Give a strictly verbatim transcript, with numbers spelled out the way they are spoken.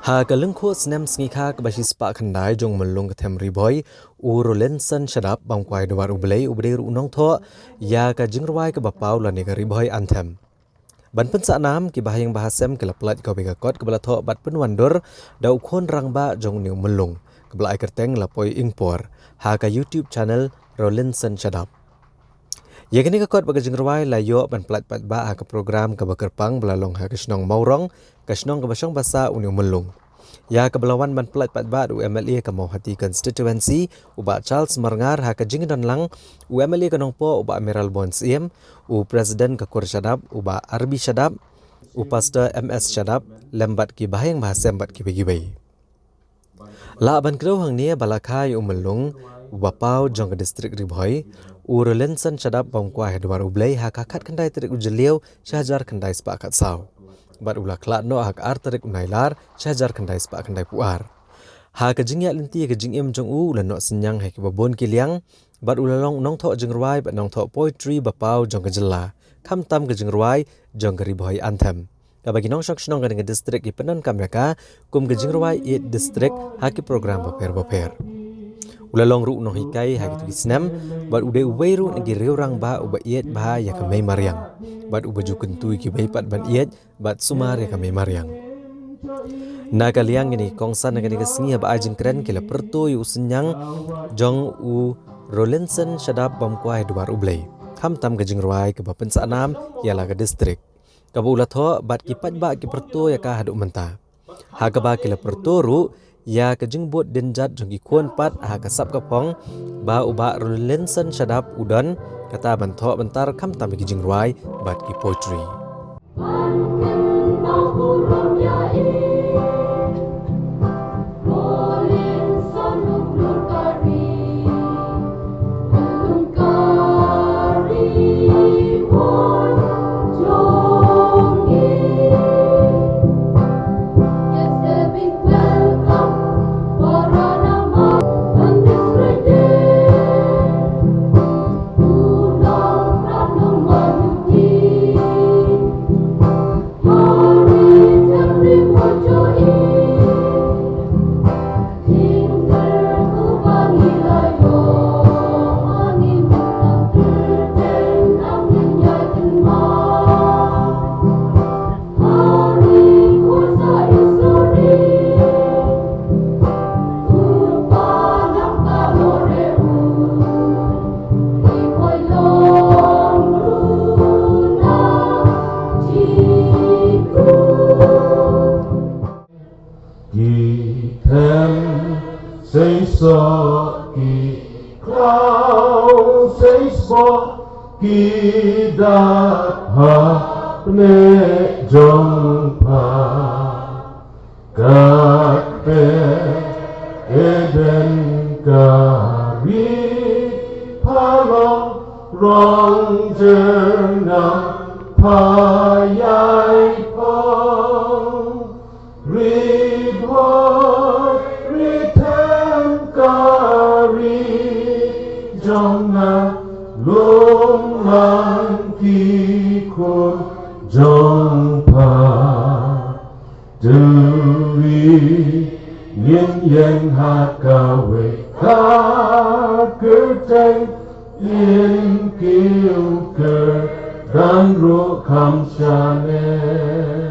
Ha ka lyngkhuh snem sngi kha kaba shispah khyndai jong u Myllung ka them Ri Bhoi, u Rolinson Shadap Bamkwai Dwar U Blei u ba dei ruh u nongthoh ïa ka jingrwai kaba paw lane ka Ri Bhoi Anthem. Ban pynsah nam, ki bahaïing bahasem ki la pynlait kawei ka kot kaba la thoh bad pynwandur da u khun rangbah jong une u Myllung, kaba la ai kyrteng La Poi Ingpor, ha ka YouTube channel Rolinson Shadap. Ïa kane ka kot bad ka jingrwai la ïoh ban pynlait paidbah ha ka program kaba kyrpang ba la long ha ka shnong Mawrong, ka shnong kaba shong ba sah une u Myllung. Ïa kaba la wan ban pynlait paidbah da u M L A ka Mawhati constituency, u Bah Charles Marngar, ha ka jingdon lang u M L A ka Nongpoh, u Bah Mayralborn Syiem, u President ka Kur Shadap, u Bah R B Shadap, u Pastor M S Shadap, lem bad ki bahaïing bahasem bad kiwei kiwei. Lah ban kdew hangne ba la kha ïa u Myllung uba paw jong ka distrik Ri Bhoi, u Rolinson Shadap Bamkwai Dwar U Blei, ha ka khatkhyndai tarik u Jylliew, shi hajar khyndai spah khatsaw. Bad u la khlad noh ha ka ar tarik u Nailar, shi hajar khyndai spah khyndaiphew ar. Ha ka jingïaid lynti ka jingim jong u, u la noh synñiang ha kiba bun ki liang, bad u la long u nongthoh jingrwai bad nongthoh poetry ba paw jong ka jylla, khamtam ka jingrwai jong ka Ri Bhoi Anthem, kaba ki nongshong shnong kane ka distrik ki pyndonkam ïa ka kum ka jingrwai ïeit distrik ha ki program bapher bapher. U la long ruh u nonghikai ha kito ki snem, bad u dei uwei ruh na ki riew rangbah uba ïeit bha ïa ka mei mariang, bad uba ju kyntu ïa kiwei pat ban ïeit bad sumar ïa ka mei mariang. Na ka liang kine ki kongsan ha kane ka sngi haba ai jingkren ki la pyrto ïa u synñiang jong u Rolinson Shadap Bamkwai Dwar U Blei, khamtam ka jingrwai kaba pynsah nam ïa la ka distrik, kaba u la thoh bad ki paidbah ki pyrto ïa ka haduh mynta. Ha kaba ki la pyrto ruh ïa ka jingbud dien jat jong ki khun pat ha ka sap ka phong, ba u Bah Rolinson Shadap u don, kata ban thoh ban tar khamtam ki jingrwai bad ki poetry. Ki them sei soh, ki khlaw sei soh, ki dap ha pneh jong pha. Kat peh Eden ka ri, pha long rong jyrngam, pha ïai phong. Ri Bhoi, ri them ka ri jong nga, lum lang ki khun jong pha. Tyrwi ngin ïeng ha kawei ka kyrteng, ngin kiew kyrdan ruh kham shane.